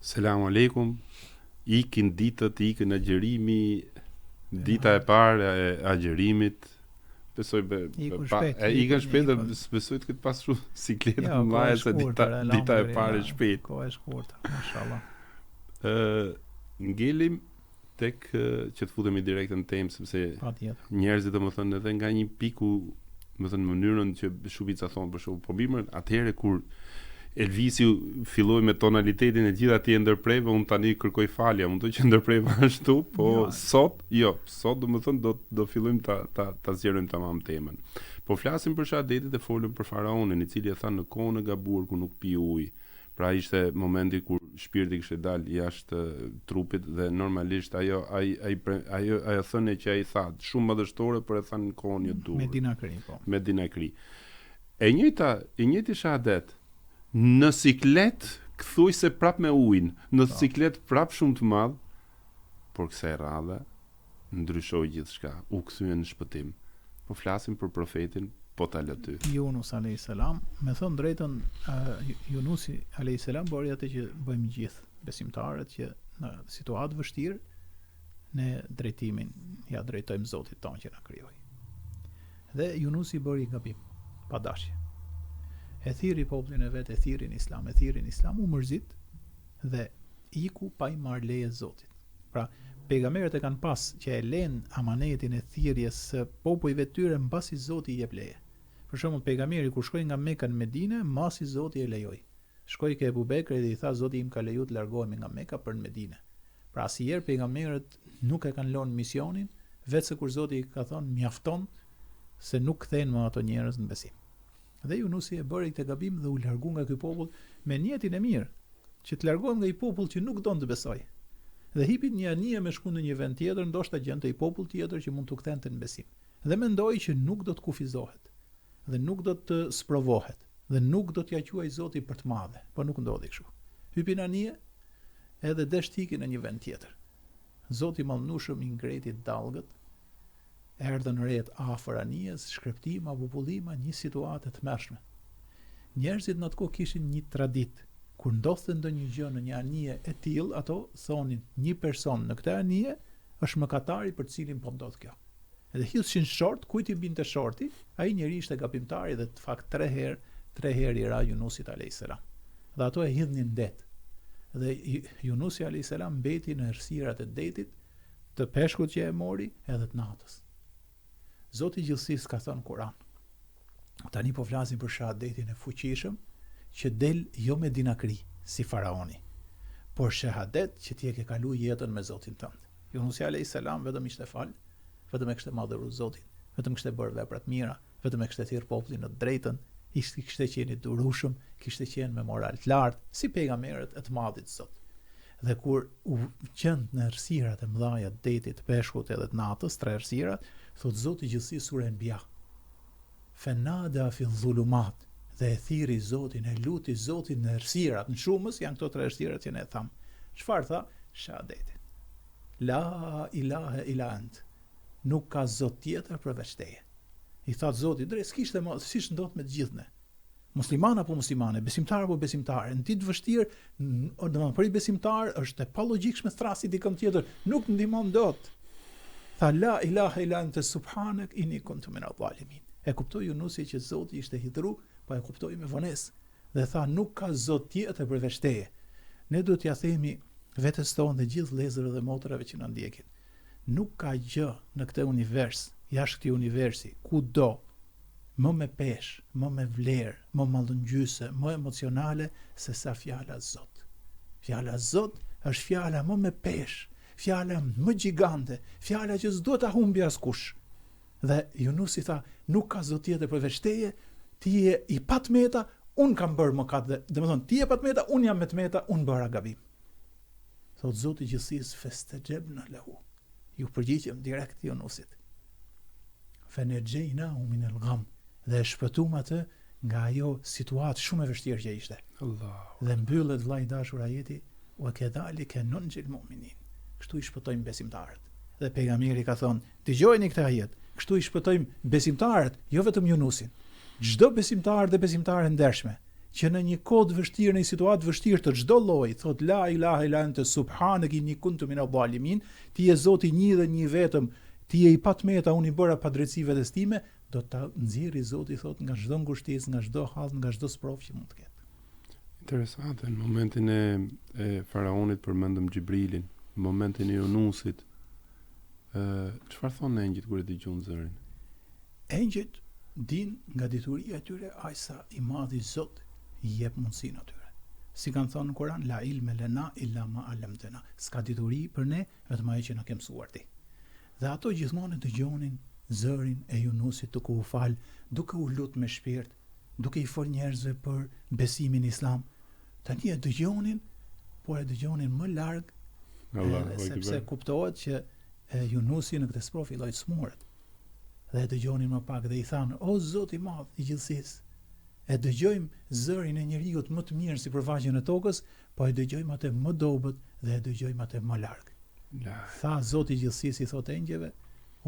Selam aleikum. Ikin ditët, ikën agjërimi, dita e parë e agjërimit. Besoj be, ikën shpejt. E ikën shpejt dhe besoj të ketë pas shumë siklet jo, të mëdha se dita dita e parë e shpejt. Kohë e shkurtër, mashallah. Ë ngelim tek që të futemi direkt në temë sepse njerëzit domethënë edhe nga një piku domethënë mënyrën që shumica thonë për shembull po bimër atëherë kur Elvisi filloi me tonalitetin e gjitha ti e ndërpreve, unë tani kërkoj falje, mund të që ndërpreva ashtu, po jo. sot, jo, sot domethënë do do fillojmë ta ta ta zgjerojmë tamam temën. Po flasim për shahadetit e folëm për faraonin, i cili e tha në kohën e gabuar kur nuk pi ujë. Pra ishte momenti kur shpirti kishte dalë jashtë trupit dhe normalisht ajo ai ai ajo ajo thënie që ai tha, shumë madhështore, por e tha në kohën e duhur. Me dinakri, po. Me dinakri. E njëjta, i njëjti shahadet në siklet thuajse prap me ujin, në po. siklet prap shumë të madh, por kësaj radhe ndryshoi gjithçka, u kthye në shpëtim. Po flasim për profetin, po ta lë ty. Yunus alayhis salam, me thënë drejtën, uh, Yunusi alayhis salam bëri atë që bëjmë gjithë besimtarët që në situatë vështirë ne drejtimin ja drejtojmë Zotit tonë që na krijoi. Dhe Yunusi bëri gabim, pa dashje. E thirri popullin e vet, e thirri në Islam, e thirri në Islam, u mërzit dhe iku pa i marrë leje Zotit. Pra, pejgamberët e kanë pas që e lenë amanetin e thirrjes së popujve të tyre mbasi Zoti i jep leje. Për shembull, pejgamberi kur shkoi nga Meka në Medine, mbasi Zoti e lejoi. Shkoi ke Ebu Bekri dhe i tha Zoti im ka leju të largohemi nga Meka për në Medine. Pra asnjëherë pejgamberët nuk e kanë lënë misionin, veçse kur Zoti i ka thënë mjafton se nuk kthehen më ato njerëz në besim. Dhe Junusi e bëri këtë gabim dhe u largu nga ky popull me nijetin e mirë, që të largohem nga një popull që nuk don të besojë. Dhe hipi në një anije me shku në një vend tjetër, ndoshta gjente një popull tjetër që mund t'u kthente në besim. Dhe mendoi që nuk do të kufizohet dhe nuk do të sprovohet dhe nuk do t'ia quajë Zoti për të madhe, po nuk ndodhi kështu. Hypi në anije edhe desh të iki në një vend tjetër. Zoti i Madhnushëm i ngreti dallgët Erdhën retë afër anijes, shkreptima, bubullima, një situatë e tmerrshme. Njerëzit në atë kohë kishin një traditë, kur ndodhte ndonjë gjë në një anije e tillë, ato thonin, një person në këtë anije është mëkatari për të cilin po ndodh kjo. Edhe hidhshin short, kujt i binte shorti, ai njeri ishte gabimtari dhe në fakt tre herë, tre herë i ra Junusit alejhi selam. Dhe ato e hidhnin në det. Dhe Junusi alejhi selam mbeti në errësirat e detit, të peshkut që e mori edhe të natës. Zoti i gjithësisë ka thënë në Kur'an. Tani po flasim për shahadetin e fuqishëm që del jo me dinakri si faraoni, por shahadet që ti e ke kalu jetën me Zotin tënd. Junusi alayhis salam vetëm ishte fal, vetëm e kishte madhëru Zotin, vetëm kishte bërë vepra të mira, vetëm e kishte thirr popullin në të drejtën, ishte kishte qenë i durueshëm, kishte qenë me moral të lartë, si pejgamberët e të madhit Zot. Dhe kur u gjend në errësirat e mëdhaja të detit, të peshkut edhe të natës, tre errësirat, thotë Zoti i gjithësisë sure Enbia. Fenada fi dhulumat dhe e thirri Zotin, e luti Zotin në errësirat, në shumës janë këto tre errësirat që ne thamë. Çfarë tha? Shahadetin. La ilahe ila ent. Nuk ka Zot tjetër përveç teje. I tha Zotit, drejt, s'kishte më, siç ndodh me të gjithë ne. Musliman apo muslimane, besimtar apo besimtare, në ditë të vështirë, domethënë për një besimtar është e palogjikshme të thrasi dikënd tjetër, nuk të ndihmon dot. Tha la ilaha illa ente subhanak inni kuntu min adh-dhalimin. E kuptoi Junusi që Zoti ishte hidhru, po e kuptoi me vonesë dhe tha nuk ka Zot tjetër përveç teje. Ne duhet t'ia themi vetes tonë dhe gjithë vëllezërve dhe motrave që na ndjekin. Nuk ka gjë në këtë univers, jashtë këtij universi, kudo, më me peshë, më me vlerë, më mallëngjyese, më emocionale se sa fjala Zot. Fjala Zot është fjala më me peshë, fjala më gjigante, fjala që s'duhet ta humbi askush. Dhe Junusi tha, nuk ka Zot tjetër përveç teje, ti je i pa të meta, unë kam bërë mëkat dhe, domethënë, ti je pa të meta, unë jam me të meta, unë bëra gabim. Thotë Zoti i gjithësisë festexhebna lehu. Iu përgjigjëm direkt Junusit. Fenexhejnahu min el gam dhe e shpëtum atë nga ajo situatë shumë e vështirë që ishte. Allah. Dhe mbyllet vëlla i dashur ajeti wa kedhalike nunxhil mu'minin. Kështu i shpëtojmë besimtarët. Dhe pejgamberi ka thonë, dëgjojeni këtë ajet, kështu i shpëtojmë besimtarët, jo vetëm Junusin. Çdo besimtar dhe besimtare e ndershme. që në një kohë të vështirë, në një situatë të vështirë të çdo lloji, thotë la ilaha illa ente subhaneke inni kuntu min adh-dhalimin, ti je Zoti një dhe një vetëm, ti je i patmeta, unë i bëra padrejtësi vetes time, do ta nxjerrë Zoti thotë nga çdo ngushticë, nga çdo hall, nga çdo sprovë që mund të ketë. Interesante, në momentin e, e faraonit përmendëm Xhibrilin, në momentin e Junusit, ë çfarë thonë engjëjt kur e dëgjojnë zërin? Engjëjt dinë nga dituria e tyre aq sa i madhi Zot i jep mundësinë atyre. Si kanë thënë në Kur'an, la ilme lena illa ma allamtena. S'ka dituri për ne, vetëm ajo që na ke mësuar ti. Dhe ato gjithmonë e dëgjonin zërin e Junusit duke u fal, duke u lut me shpirt, duke i fol njerëzve për besimin islam. Tani e dëgjonin, por e dëgjonin më larg, sepse kuptohet që Junusi në këtë sprovë filloi të smuret. Dhe e dëgjonin më pak dhe i thanë, o Zot i madh i gjithësisë, e dëgjojmë zërin e njeriut më të mirë në sipërfaqen e tokës, po e dëgjojmë atë më dobët dhe e dëgjojmë atë më larg. Tha Zoti i gjithësisë i thotë engjëjve,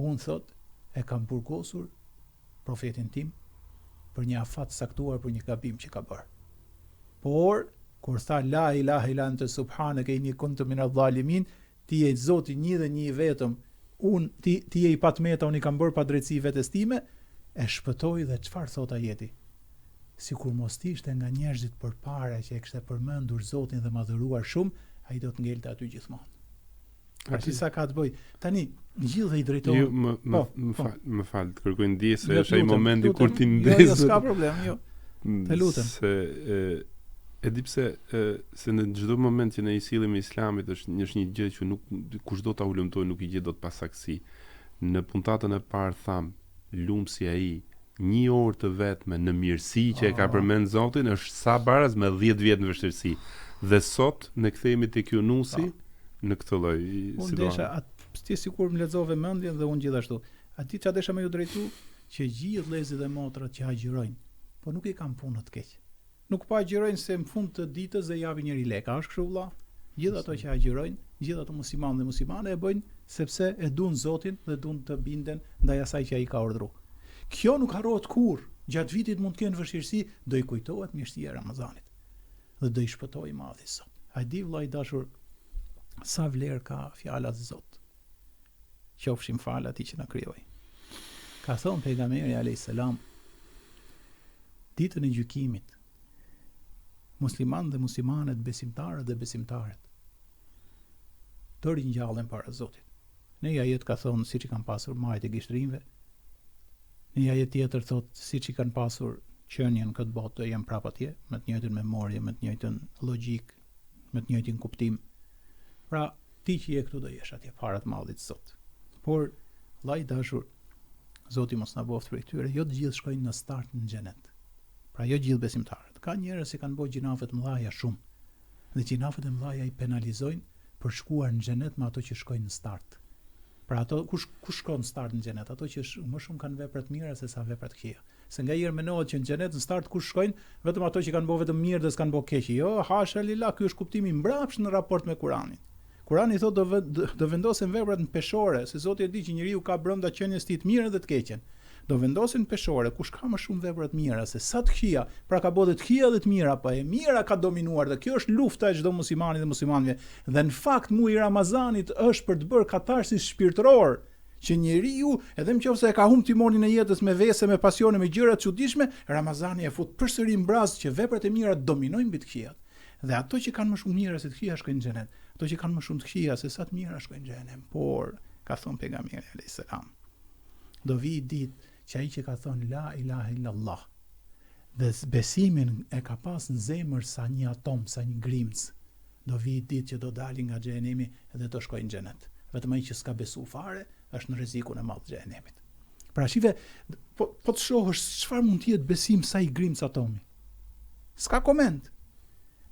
unë thotë e kam burgosur profetin tim për një afat të caktuar për një gabim që ka bërë. Por kur tha la ilaha illa ente subhaneke inni kuntu min adh-dhalimin, ti je Zoti një dhe një i vetëm, unë ti ti je i patmeta, unë i kam bërë padrejtësi vetes time, e shpëtoi dhe çfarë thotë ajeti? Sikur mos të ishte nga njerëzit përpara që e kishte përmendur Zotin dhe madhëruar shumë, ai do të ngelte aty gjithmonë. Pra si sa ka të bëjë. Tani, gjithë i drejtohen. Jo, më më po, më po. fal, më fal, të kërkoj ndjesë se jo, është ai momenti kur ti ndez. Jo, jo, s'ka problem, jo. Të lutem. Se e, e di pse e, se në çdo moment që ne i sillemi islamit është një është një gjë që nuk kushdo ta hulumtojë nuk i gjen dot pasaktësi. Në puntatën e parë thamë, lum si ai një orë të vetme në mirësi që e ka ah. përmend Zotin është sa baraz me 10 vjet në vështirësi. Dhe sot ne kthehemi tek Junusi po. në këtë lloj situate. Unë desha atë ti sikur më lexove mendjen dhe unë gjithashtu. A di çfarë desha me ju drejtu që gjithë vëllezërit dhe motrat që agjërojnë, po nuk i kanë punët keq. Nuk po agjërojnë se në fund të ditës do japi njëri lekë. A është kështu vëlla? Gjithë ato që agjërojnë, gjithë ato muslimanë dhe muslimane e bëjnë sepse e duan Zotin dhe duan të binden ndaj asaj që ai ka urdhëruar. Kjo nuk harrohet kurrë. Gjatë vitit mund të kenë vështirësi, do i kujtohet mirësia e Ramazanit dhe do i shpëtojë i madhi Zot. A di vëlla i dashur sa vlerë ka fjala Zot? Qofshim falë atij që na krijoi. Ka thënë pejgamberi alayhis salam ditën e gjykimit muslimanët dhe muslimanet, besimtarët dhe besimtaret do ringjallen para Zotit. Në një ajet ka thënë siç i kanë pasur majat e gishtrinjve. Në një ajet tjetër thotë siç i kanë pasur qenien në këtë botë do jenë prapë atje, me të njëjtën memorie, me të njëjtën logjikë, me të njëjtin kuptim. Pra, ti që je këtu do jesh atje para të madhit Zot. Por, vëlla i dashur, Zoti mos na bëftë prej këtyre, jo të gjithë shkojnë në start në xhenet. Pra jo gjithë besimtarët. Ka njerëz që kanë bërë gjynahe të mëdha shumë. Dhe gjynahet e mëdha i penalizojnë për shkuar në xhenet me ato që shkojnë në start. Pra ato kush kush shkon në start në xhenet, ato që sh, më shumë kanë vepra të mira se sa vepra të këqija. Se nganjëherë menohet që në xhenet në start kush shkojnë, vetëm ato që kanë bërë vetëm mirë dhe s'kanë bërë keq. Jo, hasha lillah, ky është kuptimi i mbrapsht në raport me Kuranin. Kurani thotë do do vendosen veprat në peshore, se Zoti e di që njeriu ka brenda qenies tij të mirën dhe të keqen. Do vendosen në peshore, kush ka më shumë vepra të mira se sa të këqija, pra ka bërë dhe të këqija dhe të mira, po e mira ka dominuar dhe kjo është lufta e çdo muslimani dhe muslimanëve. Dhe në fakt muaji i Ramazanit është për të bërë katarsis shpirtëror, që njeriu, edhe në qoftë se e ka humb timonin e jetës me vese, me pasione, me gjëra të çuditshme, Ramazani e fut përsëri në braz që veprat e mira dominojnë mbi të këqijat. Dhe ato që kanë më shumë mira se të këqija shkojnë në xhenet. Ato që kanë më shumë të këqija se sa të mira shkojnë në xhehenem. Por, ka thënë pejgamberi alayhis salam, do vijë ditë që ai që ka thënë la ilaha illallah dhe besimin e ka pas në zemër sa një atom, sa një grimcë, do vijë ditë që do dali nga xhehenemi dhe do shkojë në xhenet. Vetëm ai që s'ka besu fare është në rrezikun e madh të xhehenemit. Pra shife, po, po të shohësh çfarë mund të jetë besim sa një grimcë atomi. S'ka koment.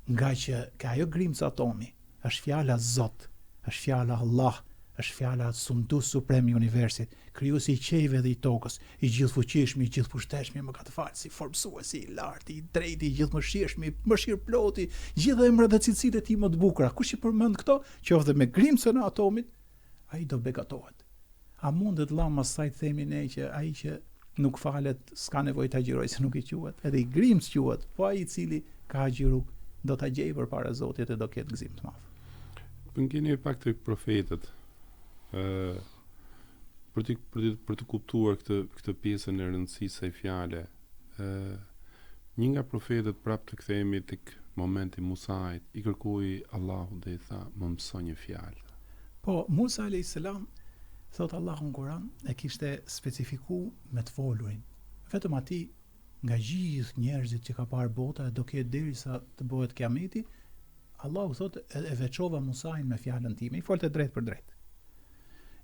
Ngaqë ke ajo grimcë atomi, është fjala Zot, është fjala Allah, është fjala sundues suprem i universit, krijuesi i qiejve dhe i tokës, i gjithëfuqishmi, i gjithëpushtetshmi, mëkatfalësi, formësuesi, i larti, i drejti, i gjithëmëshirshmi, mëshirëploti, gjithë emrat dhe cilësitë e tij më të bukura. Kush i përmend këto, qoftë dhe me grimcën e atomit, ai do begatohet. A mundet vlla mas saj të themi ne që ai që nuk falet, s'ka nevojë të agjërojë se nuk i quhet. Edhe i grimë s'quhet, po ai i cili ka agjëru do ta gjejë përpara Zotit e do ketë gëzim të madh. Po ngelemi pak tek profetët. Ë për të për të për të kuptuar këtë këtë pjesën e rëndësisë së fjale, ë një nga profetët prapë të kthehemi tek momenti i Musait, i kërkoi Allahut dhe i tha, më mëso një fjalë. Po, Musa alayhis salam thot Allahu në Kur'an e kishte specifiku me të folurin. Vetëm atij nga gjithë njerëzit që ka parë bota e do ketë derisa të bëhet kiameti, Allahu thot e, e veçova Musain me fjalën time, i folte drejtpërdrejt.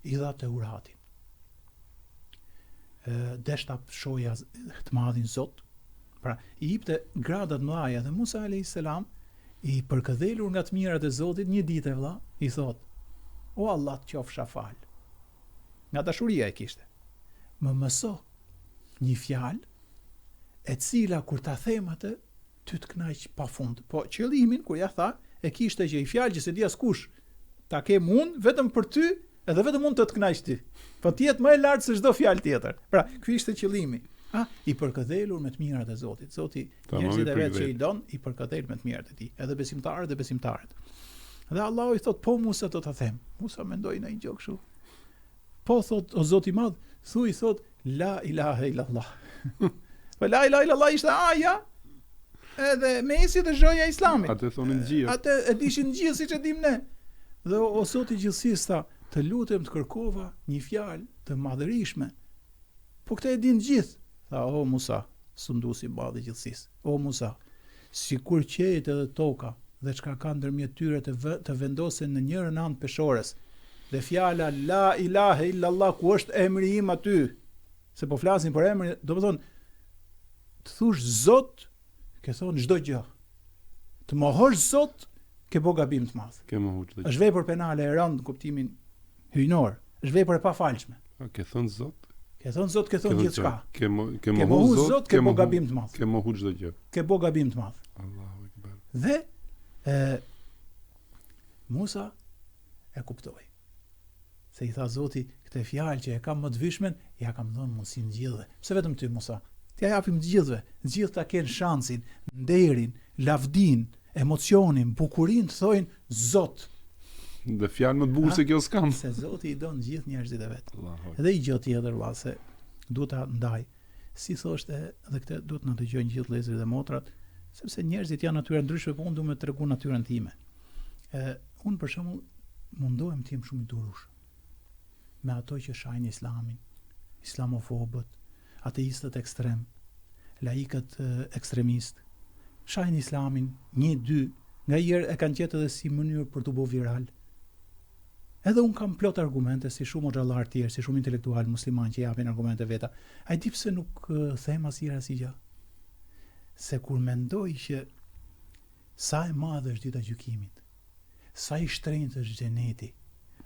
I dha Teuratin. Ë desh ta shohë të madhin Zot. Pra, i jipte grada të mëdha dhe Musa alayhis salam i përkëdhelur nga të mirat e Zotit një ditë vëlla, i thot: O Allah të qofsha fal. Nga dashuria e kishte. Më mëso një fjalë e cila kur ta them atë ty të kënaq pafund. Po qëllimin kur ja tha e kishte që i fjalë që s'e di askush ta kem unë vetëm për ty edhe vetëm unë të të kënaq ty. Po të jetë më e lartë se çdo fjalë tjetër. Pra, ky ishte qëllimi. A, i përkëdhelur me të mirat e Zotit. Zoti njerëzit e vet që i don, i përkëdhel me të mirat e tij, edhe besimtarët dhe besimtaret. Dhe Allahu i thot, po Musa do ta them. Musa mendoi në një gjë kështu. Po thot o Zot i madh, thuj thot la ilaha illallah. Po la ilaha illallah ishte aja edhe mesi dhe zhoja e islamit. Atë thonin të gjithë. Atë e dishin të gjithë siç e dim ne. Dhe o Zot i gjithësisë tha, të lutem të kërkova një fjalë të madhërishme. Po këtë e din të gjithë. Tha o Musa, sunduesi i madh i gjithësisë. O Musa, sikur qiejt edhe toka dhe çka ka ndërmjet tyre të vë, të vendosen në njërën anë të peshores, dhe fjala La ilahe illallah ku është emri im aty, se po flasim për emrin, domethënë të thush Zot, ke thonë çdo gjë. Të mohosh Zot, ke bo gabim të madh. Ke mohu çdo gjë. Është vepër penale e rëndë në kuptimin hyjnor, është vepër e pafalshme. A ke thënë Zot? Ke thënë Zot, ke thënë gjithçka. Ke mo, ke mohu Zot, Zot, ke bo gabim të madh. Ke mohu çdo gjë. Ke bo gabim të madh. Allahu ekber. Dhe e Musa e kuptoi. Se i tha Zoti, këtë fjalë që e kam më të vyshmen, ja kam dhënë mundësinë të gjithëve. Pse vetëm ty Musa? T'ja japim të gjithëve, të gjithë ta kenë shansin, nderin, lavdinë, emocionin, bukurinë të thojnë Zot. Dhe fjalë më të bukur se kjo s'kam. Se Zoti i don gjithë njerëzit e vet. Dhe i gjë tjetër vëlla se duhet ta ndaj. Si thoshte dhe këtë duhet na dëgjojnë gjithë vëllezërit dhe motrat, sepse njerëzit janë natyra ndryshme, po unë du me tregu natyrën time. Ë unë për shembull mundohem të jem shumë i durueshëm me ato që shajnë islamin, islamofobët, ateistët ekstrem, laikët ekstremistë, shajnë islamin, një, dy, nganjëherë e kanë gjetë edhe si mënyrë për t'u bo viral. Edhe unë kam plot argumente, si shumë hoxhallarë tjerë, si shumë intelektualë muslimanë që japin argumente veta. A e di pse nuk them asnjëherë asgjë? Se kur mendoj që sa e madhe është dita e gjykimit, Sa i shtrenjtë është xheneti,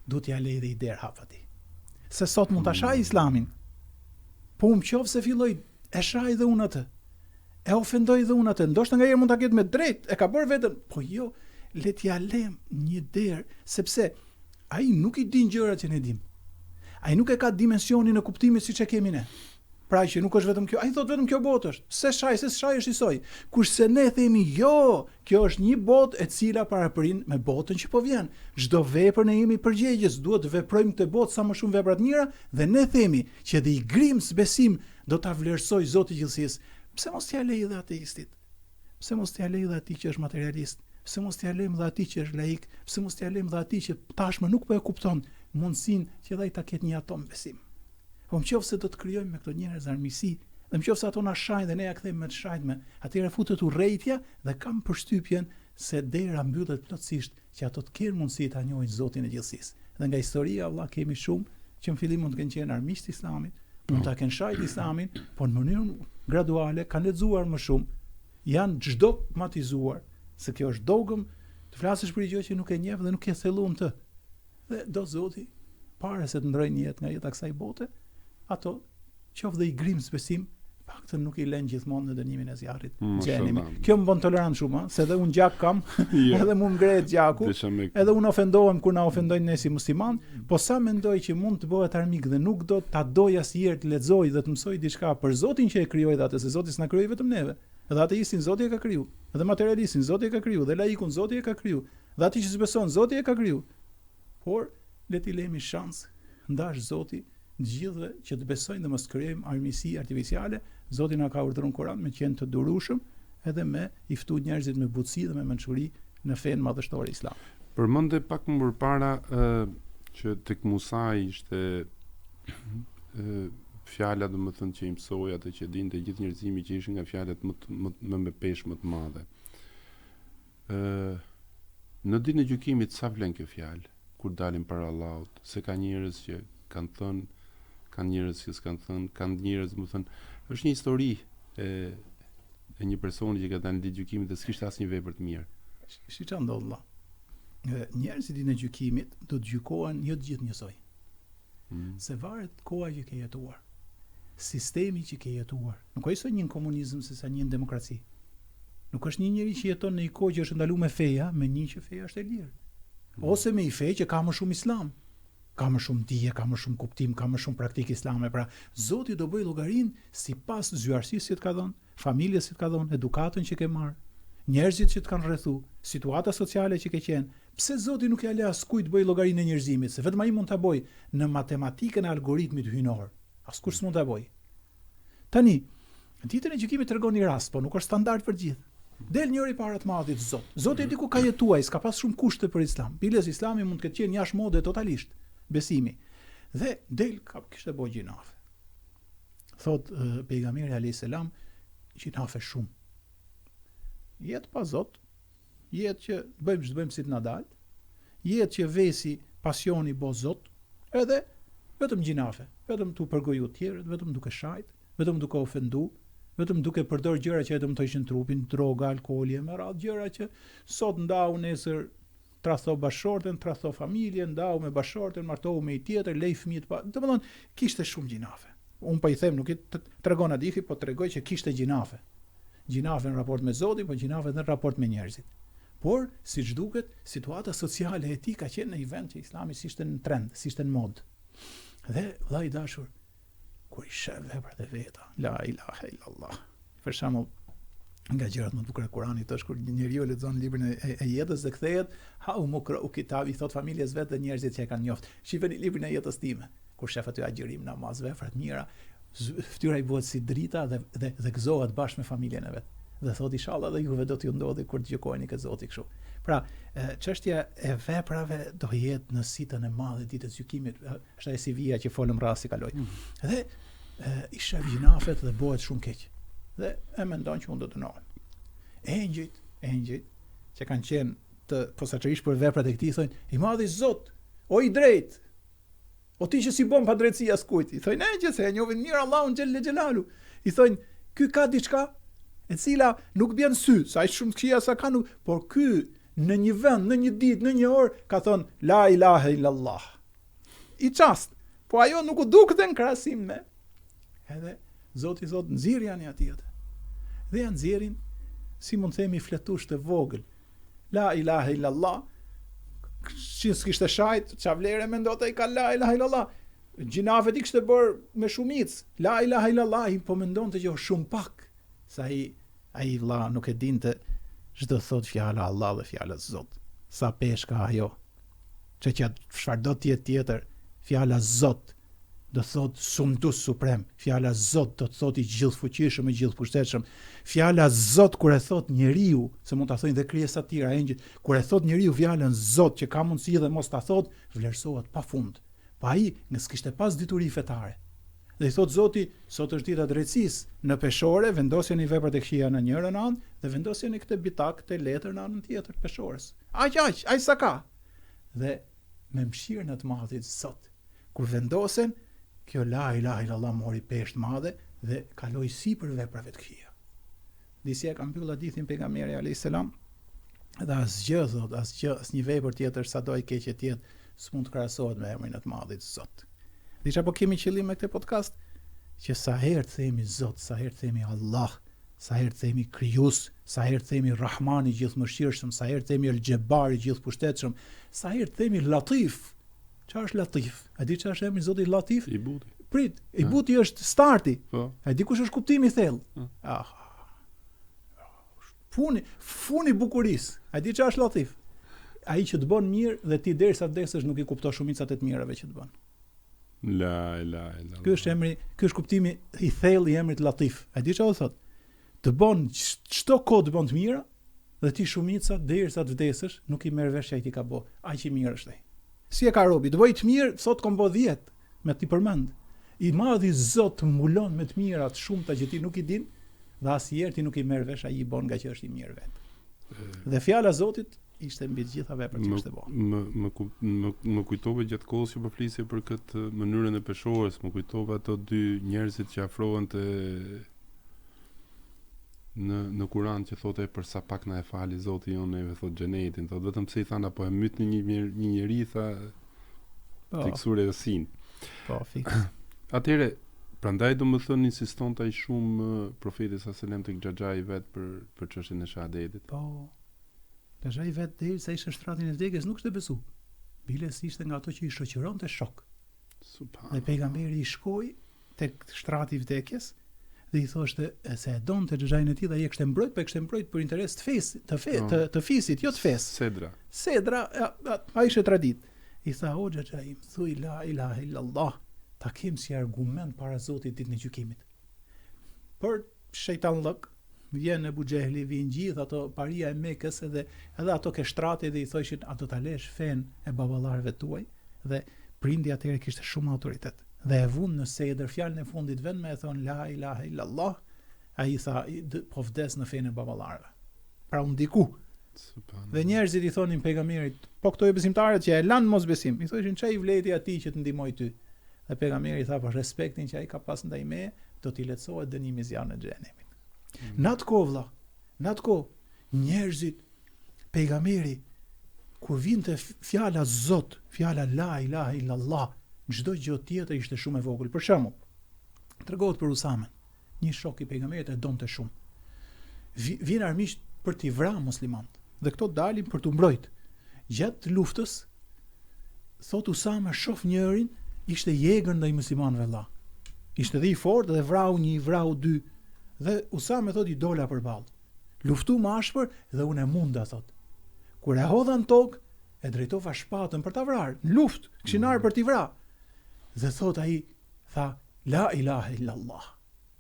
duhet t'ia lej dhe i derë hap atij. Se sot mund ta shaj mm. islamin, po në qoftë se filloj e shaj dhe unë atë, e ofendoj dhe unë atë, ndoshta nganjëherë mund ta ketë me drejt, e ka bërë vetën, po jo, le t'ia lem një derë, sepse ai nuk i din gjërat që ne dim. Ai nuk e ka dimensionin e kuptimit siç e kemi ne. Pra që nuk është vetëm kjo, ai thotë vetëm kjo botë është. Se shaj, se shaj është njësoj. Kurse ne themi jo, kjo është një botë e cila paraprin me botën që po vjen. Çdo vepër ne jemi përgjegjës, duhet të veprojmë këtë botë sa më shumë vepra të mira dhe ne themi që edhe i grimës besim do ta vlerësojë Zoti i gjithësisë. Pse mos t'ia lejë dhe ateistit? Pse mos t'ia lejë dhe atij që është materialist? Pse mos t'ia lejmë dhe atij që është laik? Pse mos t'ia lejmë dhe atij që tashmë nuk po e kupton mundësinë që edhe ai ta ketë një atom besim? Po në qoftë se do të krijojmë me këto njerëz armiqësi, dhe në qoftë se ato na shajnë dhe ne ja kthejmë me të shajtme, atëherë futet urrejtja dhe kam përshtypjen se dera mbyllet plotësisht që ato të kenë mundësi ta njohin Zotin e gjithësisë. Dhe nga historia vëlla kemi shumë që në fillim mund të kenë qenë armiq të Islamit, mund ta kenë shajt Islamin, por në mënyrë graduale kanë lexuar më shumë, janë çdogmatizuar, se kjo është dogëm, të flasësh për një gjë që nuk e njeh dhe nuk je thellu në të. Dhe do Zoti, para se të ndrojnë jetë nga jeta e kësaj bote, ato qoftë dhe i grimës besim, Paktën nuk i lën gjithmonë në dënimin e zjarrit. Mm, Xhehenemit. Kjo më bën tolerant shumë, se edhe unë gjak kam, jo. edhe mu më ngrehet gjaku, edhe unë ofendohem kur na ofendojnë ne si musliman, po sa mendoj që mund të bëhet armik dhe nuk do ta doj asnjëherë të lexoj dhe të mësoj diçka për Zotin që e krijoi dhe atë, se Zoti s'na krijoi vetëm neve. Edhe ateistin Zoti e ka kriju, edhe materialistin Zoti e ka kriju, dhe laikun Zoti e ka kriju, dhe atë që s'beson Zoti e ka kriju. Por le t'i lemi shans, n'dashtë Zoti të gjithëve që të besojnë dhe mos të krijojmë armiqësi artificiale, Zoti na ka urdhëruar në Kur'an me qenë të durueshëm edhe me i ftu njerëzit me butësi dhe me mençuri në fenë madhështore islame. Përmende pak më përpara ë që tek Musa ishte ë fjala domethënë që i mësoi atë që dinte gjithë njerëzimi që ishin nga fjalët më të, më, më me peshë më të madhe. Ë në ditën e gjykimit sa vlen kjo fjalë kur dalim para Allahut, se ka njerëz që kanë thënë, ka njerëz që s'kanë thënë, kanë njerëz, domethënë, është një histori e e një personi që ka dalë në ditë gjykimit dhe s'kishte asnjë vepër të mirë. Si ça ndodh vëlla? Njerëzit ditën e gjykimit do të gjykohen jo të gjithë njësoj. Mm. Se varet koha që ke jetuar, sistemi që ke jetuar. Nuk është një në komunizëm se sa një në demokraci. Nuk është një njeri që jeton në një kohë që është ndaluar me feja, me një që feja është e lirë. Mm. Ose me një fe që ka më shumë islam, ka më shumë dije, ka më shumë kuptim, ka më shumë praktikë islame. Pra, Zoti do bëjë llogarinë sipas zgjuarsisë që të ka dhënë, familjes që të ka dhënë, edukatën që ke marrë, njerëzit që të kanë rrethu, situata sociale që ke qenë. Pse Zoti nuk ia lë askujt të bëjë llogarinë e njerëzimit, se vetëm ai mund ta bëjë në matematikën e algoritmit hyjnor. Askush s'mund ta bëjë. Tani, ditën e gjykimit tregon një rast, po nuk është standard për të gjithë. Del njëri para të madhit Zot. Zoti e di ku ka jetuar, s'ka pas shumë kushte për Islam. Biles Islami mund të ketë qenë jashtë mode totalisht, besimi. Dhe del ka kishte bo gjynahe. Thot pejgamberi alayhis salam, gjynahe shumë. Jetë pa Zot, Jetë që bëjmë ç'të bëjmë si të na dalë, jetë që vesi, pasioni bo zot, edhe vetëm gjynahe, vetëm tu përgoju të tjerët, vetëm duke shajt, vetëm duke ofendu, vetëm duke përdor gjëra që e dëmtojshin trupin, droga, alkooli e me radhë, gjëra që sot ndau nesër tradhto bashkëshorten, tradhto familjen, ndau me bashkëshorten, martohu me një tjetër, lej fëmijët pa, domethënë kishte shumë gjynahe. Unë po i them, nuk i tregon hadithi, po tregoj që kishte gjynahe. Gjynahe në raport me Zotin, po gjynahe edhe në raport me njerëzit. Por, siç duket, situata sociale e tij ka qenë në një vend që Islami s'ishte në trend, s'ishte në modë. Dhe vëlla i dashur, kur i sheh veprat e veta, la ilaha illallah. Për shembull, nga gjërat më të bukura të Kuranit është kur njeriu lexon librin e, e, e jetës dhe kthehet, ha umukrau kitabi, i thot familjes vet dhe njerëzit që e kanë njoft. Shifeni librin e jetës time. Kur shef aty agjërim, namaz, vepra të mira, fytyra i bëhet si drita dhe dhe dhe gëzohet bashkë me familjen e vet. Dhe thotë inshallah dhe juve do t'ju ndodhi kur të gjykoheni ke Zoti kështu. Pra, çështja e veprave do jetë në sitën e madhe ditës gjykimit, është ajo CV-ja që folëm rasti kaloi. Mm. Dhe e, i shef gjynafet dhe bëhet shumë keq. Dhe e mendon që unë do dënohem. Engjëjt, engjëjt që kanë qenë të posaçërisht për veprat e këtij thonë, i madhi Zot, o i drejt, O ti që s'i bën padrejtësi askujt, i thojnë engjëjt se e njohin mirë Allahun xhelle xhelalu. I thojnë, ky ka diçka e cila nuk bjen në sy, sa aq shumë të këqija sa ka nuk, por ky në një vend, në një ditë, në një orë ka thënë la ilaha illallah. I çast. Po ajo nuk u duk dhe në krahasim me. Edhe Zoti thot nxirrjani atij atë. Dhe ja nxjerrin si mund të themi fletush të vogël La ilahe illallah, që s'kishte shajt, ça vlere mendonte i ka la ilahe illallah. Gjynafet i kishte bërë me shumicë, la ilahe illallah, i po mendonte që shumë pak, sa ai, ai vlla nuk e dinte ç'do thot fjala Allah dhe fjala Zot. Sa peshë ka ajo, që që çfarëdo të jetë tjetër, fjala Zot, do të thotë sundues suprem, fjala Zot do të thotë i gjithëfuqishëm, i gjithëpushtetshëm. Fjala Zot kur e thotë njeriu, se mund ta thonë dhe krijesa të tjera, engjëjt, kur e thotë njeriu fjalën Zot që ka mundësi dhe mos ta thotë, vlerësohet pafund. Po ai nga s'kishte pas dituri fetare. Dhe i thotë Zoti, sot është dita e drejtësisë, në peshore vendosjeni veprat e këqija në njërën anë dhe vendosjeni këtë bitak, këtë letër në anën tjetër të peshores. Aq aq, aq sa ka. Dhe me mëshirën e të madhit Zot, Kur vendosen, kjo la ilaha illallah mori peshë të madhe dhe kaloi sipër veprave të këqija. Di si e ka mbyll hadithin pejgamberi alayhis salam? Dhe asgjë thot, asgjë, asnjë vepër tjetër sado e keqe të jetë, s'mund të krahasohet me emrin e të madhit Zot. Di çfarë po kemi qëllim me këtë podcast? Që sa herë të themi Zot, sa herë të themi Allah, sa herë të themi Krijues, sa herë të themi Rahman i gjithëmëshirshëm, sa herë të themi El Xhebar i gjithëpushtetshëm, sa herë të themi Latif. Çfarë është Latif? A di çfarë është emri i Zotit Latif? I buti. Prit, i buti është starti. Po. A di kush është kuptimi i thellë? Ah. Funi, funi bukurisë. A di çfarë është Latif? Ai që të bën mirë dhe ti derisa vdesësh nuk i kupton shumicat e të mirave që të bën. La ilaha illallah. Ky është emri, ky është kuptimi i thellë i emrit Latif. A di çfarë do thotë? Të bën çdo kohë të bën të mira dhe ti shumica derisa të vdesësh nuk i merr vesh që ai t'i ka bë. Aq i mirë është ai. Si e ka robi, të bëj të mirë, sot kam bë 10 me t'i përmend. I madhi Zot të mbulon me të mira të shumta që ti nuk i din dhe asnjëherë ti nuk i merr vesh ai i bën nga që është i mirë vet. Dhe fjala e Zotit ishte mbi të gjitha veprat që kishte bërë. Më më më më kujtove gjatë kohës që po flisje për këtë mënyrën e peshores, më kujtove ato dy njerëzit që afrohen te në në Kur'an që thotë për sa pak na e fali Zoti jonë neve thotë xhenetin, thotë vetëm pse i thanë apo e mytni një një, një njeri tha po. tek sure Jasin. Po, fiks. Atëherë, prandaj domethënë insistonte ai shumë profeti sa selam tek xhaxhai i vet për për çështjen e shahadetit. Po. Xhaxhai i vet derisa ishte në shtratin e vdekjes nuk kishte besu. Biles ishte nga ato që i shoqëronte shok. Subhanallah. Dhe pejgamberi i shkoi tek shtrati i vdekjes dhe i thoshte se e donte xhaxhain e tij dhe ai e kishte mbrojt, po e kishte mbrojt për interes të fesë, të fe, të, të fisit, jo të fesë. Sedra. Sedra, a, ishte traditë. I tha, o xhaxhai im, thuj la ilaha illallah, ta kem si argument para Zotit ditën e gjykimit. Për shejtanllëk, vjen Ebu Xhehli, vijnë gjithë ato paria e Mekës edhe edhe ato ke shtrati dhe i thoshin a do ta lesh fenë e baballarëve tuaj dhe prindi atëherë kishte shumë autoritet dhe e vunë në sedër fjalën e fundit vend me e thon la ilaha illallah ai tha po vdes në fenë e baballarëve pra u ndiku dhe njerëzit i thonin pejgamberit po këto jobesimtarët që e lanë mosbesim i thoshin ça i vlejti atij që të ndihmoi ty Dhe pejgamberi tha për respektin që ai ka pas ndaj meje, do t'i lehtësohet dënimi i zjarrit të xhehenemit. Mm. Në atë kohë vëlla, në atë kohë njerëzit pejgamberi kur vinte fjala Zot, fjala la ilaha illallah, çdo gjë tjetër ishte shumë e vogël. Për shembull, tregohet për Usamen, një shok i pejgamberit e donte shumë. Vijnë armiqtë për t'i vra muslimanët dhe këto dalin për t'u mbrojt. Gjatë luftës thot Usame shof njërin ishte i egër ndaj muslimanëve vëlla. Ishte dhe i fortë dhe vrau një, vrau dy. Dhe Usame thot i dola përballë. Luftum ashpër dhe unë e munda thot. Kur e hodha në tokë, e drejtova shpatën për ta vrarë. Në luftë, kishin ardhur për t'i vrarë. Dhe thot ai, tha la ilaha illallah.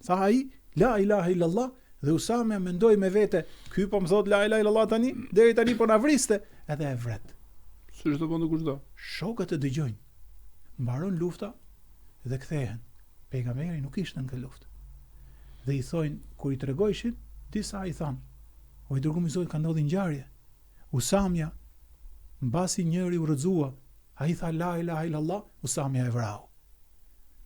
Tha ai, la ilaha illallah, dhe Usame mendoi me vete, ky po më thot la ilaha illallah tani, deri tani po na vriste, edhe e vret. Siç do bënte kushdo. Shokët e dëgjojnë. Mbaron lufta dhe kthehen. Pejgamberi nuk ishte në këtë luftë. Dhe i thojnë, kur i tregojshin, disa i thanë, o i dërgumi i Zotit ka ndodhi ngjarje. Usamja, mbasi njëri u rrëzua, ai tha la ilaha illallah, Usamja e vrau.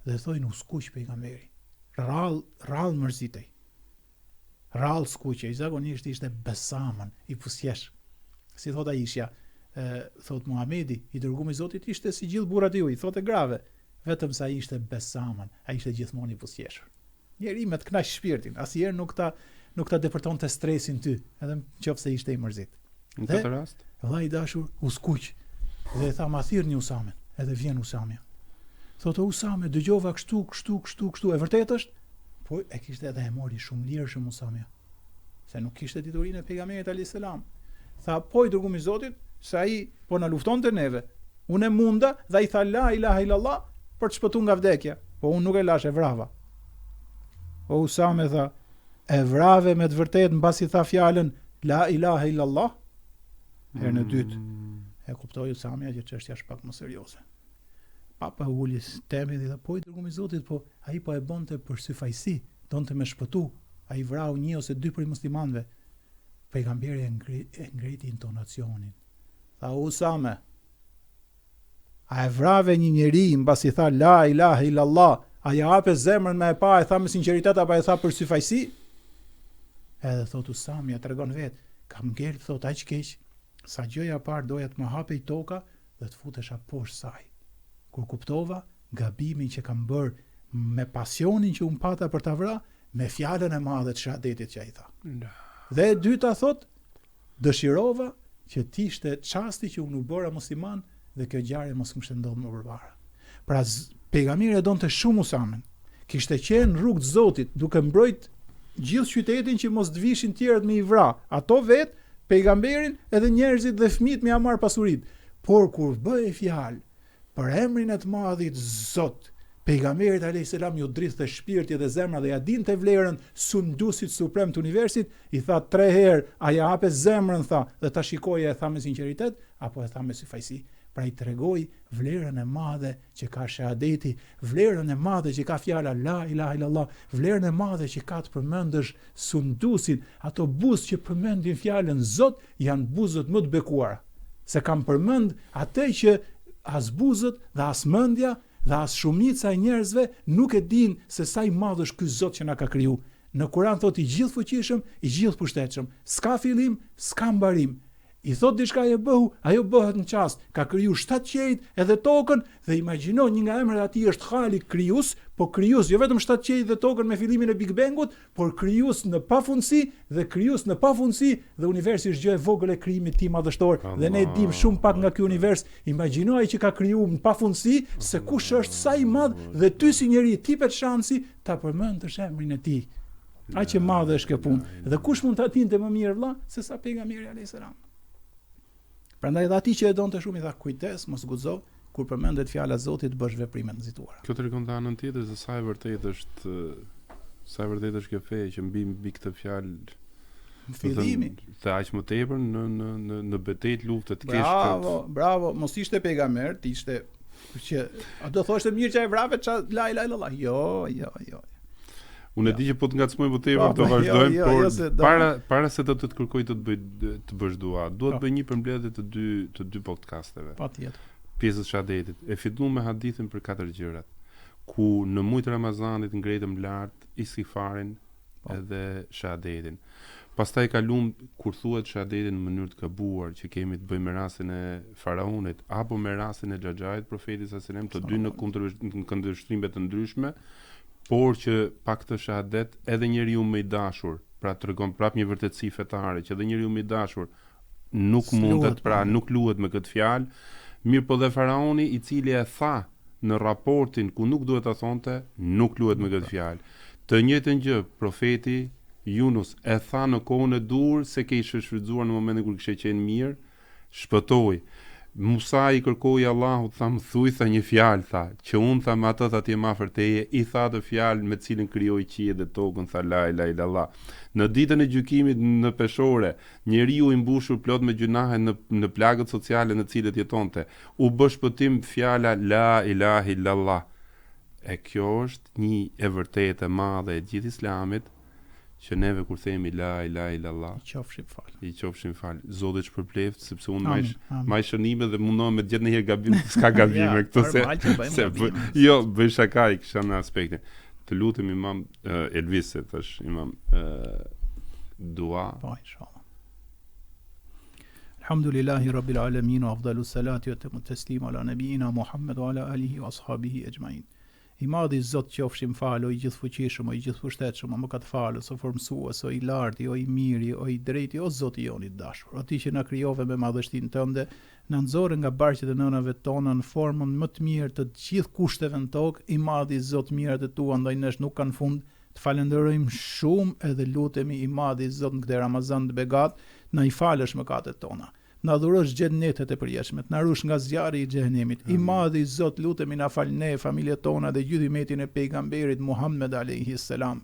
Dhe thojnë u skuq pejgamberi. Rrallë, rrallë mërzitej. Rrallë skuqej, zakonisht ishte besamën, i buzëqesh. Si thot Aishja, e, thot Muhamedi, i dërgumi i Zotit ishte si gjithë burrat e juaj, thotë grave, vetëm se ai ishte besamën, ai ishte gjithmonë i buzëqeshur. Njeri me të kënaq shpirtin, asnjëherë nuk ta nuk ta depërtonte stresin ty, edhe nëse ishte i mërzit. Në këtë rast, vëllai i dashur u skuq dhe i tha ma thirrni Usamen, edhe vjen Usamja. Thotë Usame, dëgjova kështu, kështu, kështu, kështu, e vërtetë është? Po e kishte edhe e mori shumë lirshëm Usamja. Se nuk kishte diturinë e pejgamberit alayhis salam. Tha, po i dërgumi i Zotit, se ai po na luftonte neve. Unë e munda dhe ai tha la ilaha illallah për të shpëtuar nga vdekja. Po unë nuk e lashë, e vrava. O Usame tha, e vrave me të vërtetë mbasi tha fjalën la ilaha illallah? Herën e dytë mm. e kuptoi Usamja që çështja është pak më serioze. Papa uli temin dhe tha, po i dërgumi i Zotit, po ai po e bonte për syfaqësi, donte me shpëtu. Ai vrau një ose dy prej muslimanëve. Pejgamberi e, ngri, e ngriti intonacionin. Tha Usame, a e vrave një njeri mbasi tha la ilaha illallah, a ja hape zemrën me e pa e tha me sinqeritet apo e tha për syfaqësi? Edhe thot Usamja, tregon vetë, kam ngel thot aq keq, sa gjëja e parë doja të më hapej toka dhe të futesha poshtë saj. Kur kuptova gabimin që kam bërë, Me pasionin që unë pata për ta vra, me fjalën e madhe të shahadetit që ai tha. Dhe e dyta thotë, dëshirova që të ishte çasti që unë u bëra musliman dhe kjo ngjarje mos më kishte ndodhur më përpara. Pra pejgamberi e donte shumë Usamen. Kishte qenë në rrugë të Zotit, duke mbrojt gjithë qytetin që mos të vishin tjerët me i vra. Ato vet, pejgamberin edhe njerëzit dhe fëmijët me ia marr pasuritë. Por kur bëhej fjalë Për emrin e të madhit Zot, Pejgamberit alejhi selam iu dridhte shpirti dhe zemra dhe ia dinte vlerën sunduesit suprem të universit, i tha tre herë, a ia hape zemrën tha, dhe ta shikoje e tha me sinqeritet apo e tha me syfaqësi. Pra i tregoi vlerën e madhe që ka shehadeti, vlerën e madhe që ka fjala la ilaha illallah, vlerën e madhe që ka të përmendësh sunduesin, ato buzë që përmendin fjalën Zot janë buzët më të bekuara, se kanë përmend atë që as buzët dhe as mendja dhe as shumica e njerëzve nuk e dinë se sa i madh është ky Zot që na ka kriju. Në Kur'an thotë i gjithëfuqishëm, i gjithëpushtetshëm, s'ka fillim, s'ka mbarim. I thotë diçka e bëhu, ajo bëhet në çast. Ka kriju shtatë qiejt edhe tokën dhe imagjino një nga emrat e atij është Khalik krijues, po krijues jo vetëm shtatë qiejt dhe tokën me fillimin e Big Bangut, por krijues në pafundësi dhe krijues në pafundësi dhe universi është gjë e vogël e krijimit të tij madhështor dhe ne dimë shumë pak nga ky univers. Imagjino ai që ka kriju në pafundësi se kush është sa i madh dhe ty si njeri të jepet shansi ta përmendësh emrin e tij. Aq e madhe është kjo punë. Dhe kush mund ta dinte më mirë vëlla se sa pejgamberi alayhis salam. Prandaj edhe atij që e donte shumë i tha kujdes, mos guxo kur përmendet fjala e Zotit të bësh veprime të nxituara. Kjo tregon dhe anën tjetër se sa e vërtetë është sa e vërtetë është kjo fe që mbi mbi këtë fjalë fillimi dhe aq më tepër në në në në betejë të luftë të kesh Bravo, bravo, mos ishte pejgamber, të ishte që a do thoshte mirë që e vrave ça la ilaha illallah. Jo, jo, jo. Unë e di që po të ngacmoj më tepër po, të po, vazhdojmë, jo, jo, por jo, se do... para para se të të të kërkoj të të bëj të bësh dua, dua të po. bëj një përmbledhje të dy të dy podcasteve. Patjetër. Pjesës shahadetit. E filluam me hadithin për katër gjërat, ku në muajt e Ramazanit ngritëm lart istighfarin po. edhe shahadetin. Pastaj kalum kur thuhet shahadeti në mënyrë të gabuar, që kemi të bëjmë me rastin e faraonit apo me rastin e xhaxhait profetit sallallahu alajhi wasallam, të dy në kundër në këndvështrime të ndryshme, por që pa këtë shahadet edhe njeriu më i dashur, pra tregon prap një vërtetësi fetare që edhe njeriu më i dashur nuk mundet, pra nuk luhet me këtë fjalë, mirëpo dhe faraoni i cili e tha në raportin ku nuk duhet ta thonte, nuk luhet me këtë fjalë. Të njëjtën gjë profeti Junus e tha në kohën e duhur se ke ishte shfrytëzuar në momentin kur kishte qenë mirë, shpëtoi. Musa i kërkoi Allahut, tha më thuj tha një fjalë tha, që unë tha me atë tha të jem afër teje, i tha atë fjalë me të cilën krijoi qiejt dhe tokën tha la ilaha illallah. Në ditën e gjykimit në peshore, njeriu i mbushur plot me gjynahe në në plagët sociale në të cilët jetonte, u bë shpëtim fjala la ilaha illallah. E kjo është një e vërtetë e madhe e gjithë Islamit, që neve kur themi la ilaha illallah, i qofshim fal. I qofshim fal. Zoti të shpërbleft sepse unë mbaj mbaj shënime dhe mundohem me të gjetë ndonjëherë gabim, s'ka gabime ja, këtu se se bëj, jo, bëj shaka i kisha në aspektin. Të lutem imam uh, Elvis se thash imam uh, dua. Po inshallah. Alhamdulillahi rabbil alamin wa afdalu salati wa tamu taslim ala nabiyina Muhammad wa ala alihi wa ashabihi ajmain. I madhi Zot qofshim falë o i gjithëfuqishëm o i gjithëpushtetshëm o mëkatfalës o formësues o i larti o i miri o i drejti o Zoti jonë i dashur o ti që na krijove me madhështinë tënde na nxore nga barqet e nënave tona në formën më të mirë të të gjithë kushteve në tokë i madhi Zot mirat e tua ndaj nesh nuk kanë fund të falënderojmë shumë edhe lutemi i madhi Zot në këtë Ramazan të begatë na i falësh mëkatet tona Na dhurosh xhennetet e përjetshme, të na ruash nga zjarri i xhehenemit. I madhi Zot, lutemi na fal ne, familjet tona dhe gjithë ymetin e Pejgamberit Muhammed alejhi selam.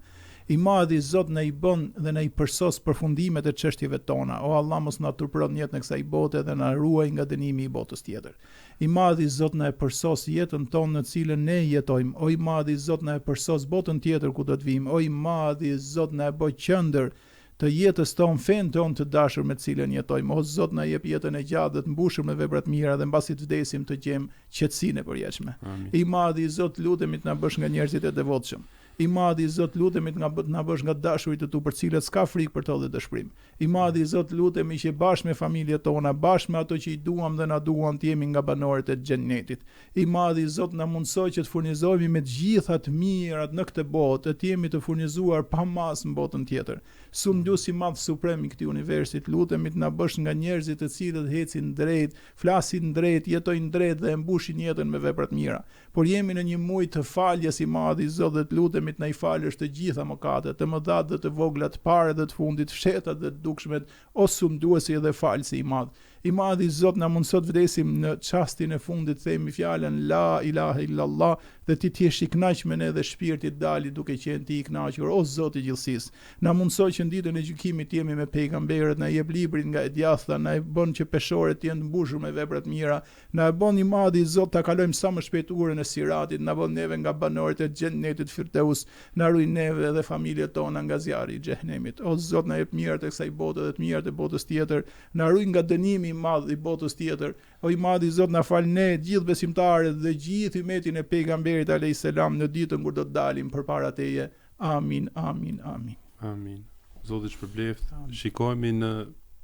I madhi Zot na i bën dhe na i përsos përfundimet e çështjeve tona. O Allah mos na turpëro në jetën e kësaj bote dhe na ruaj nga dënimi i botës tjetër. I madhi Zot na e përsos jetën tonë në të cilën ne jetojmë. O i madhi Zot na e përsos botën tjetër ku do të vijmë. O i madhi Zot na e bë qendër të jetës tonë fenë tonë të dashur me të cilën jetojmë. O Zot na jep jetën e gjatë dhe të mbushur me vepra të mira dhe mbasi të vdesim të gjejmë qetësinë e përjetshme. Amin. I madhi Zot lutemi të na bësh nga njerëzit e devotshëm. I madhi Zot lutemi të nga na bësh nga të dashurit e tu për të cilët s'ka frikë për to dhe dëshpërim. I madhi Zot lutemi që bashkë me familjet tona, bashkë me ato që i duam dhe na duan të jemi nga banorët e Xhennetit. I madhi Zot na mundëso që të furnizohemi me të gjitha të mirat në këtë botë e të jemi të furnizuar pa masë në botën tjetër. Sundues i madh suprem i këtij universi të lutemi të na bësh nga njerëzit të cilët ecin drejt, flasin drejt, jetojnë drejt dhe e mbushin jetën me vepra të mira. Por jemi në një muaj të faljes i madhi Zot dhe të lutemi të na i falësh të gjitha mëkatet, të mëdhatë dhe të voglat, të parat dhe të fundit, të fshehtat dhe të dukshmet, o sunduesi dhe falësi i madh. I madhi Zot na mundëso të vdesim në çastin e fundit të themi fjalën La ilahe illallah dhe ti të jesh i kënaqur me ne dhe shpirti të dali duke qenë ti i kënaqur o Zot i gjithësisë. Na mundëso që në ditën e gjykimit të jemi me pejgamberët, na jep librin nga e djathta, na e bën që peshoret të jenë të mbushur me vepra të mira, Na e bën i madhi Zot ta kalojmë sa më shpejt urën e Siratit, na bën neve nga banorët e Xhennetit Firdeus, na ruaj neve dhe familjet tona nga zjarri i Xhehenemit. O Zot na jep të mirat e kësaj bote dhe të mirat e botës tjetër, na ruaj nga dënimi i madh i botës tjetër. O i madhi Zot na fal ne gjithë besimtarët dhe gjithë ymetin e Pejgamberit alejhi selam në ditën kur do të dalim përpara teje. Amin, amin, amin. Amin. Zoti të shpërbleftë. Shikohemi në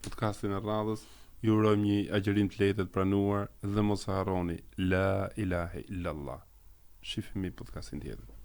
podcastin e radhës. Ju urojmë një agjërim të lehtë e të pranuar dhe mos e harroni La ilahe illallah. Shifemi podcastin tjetër.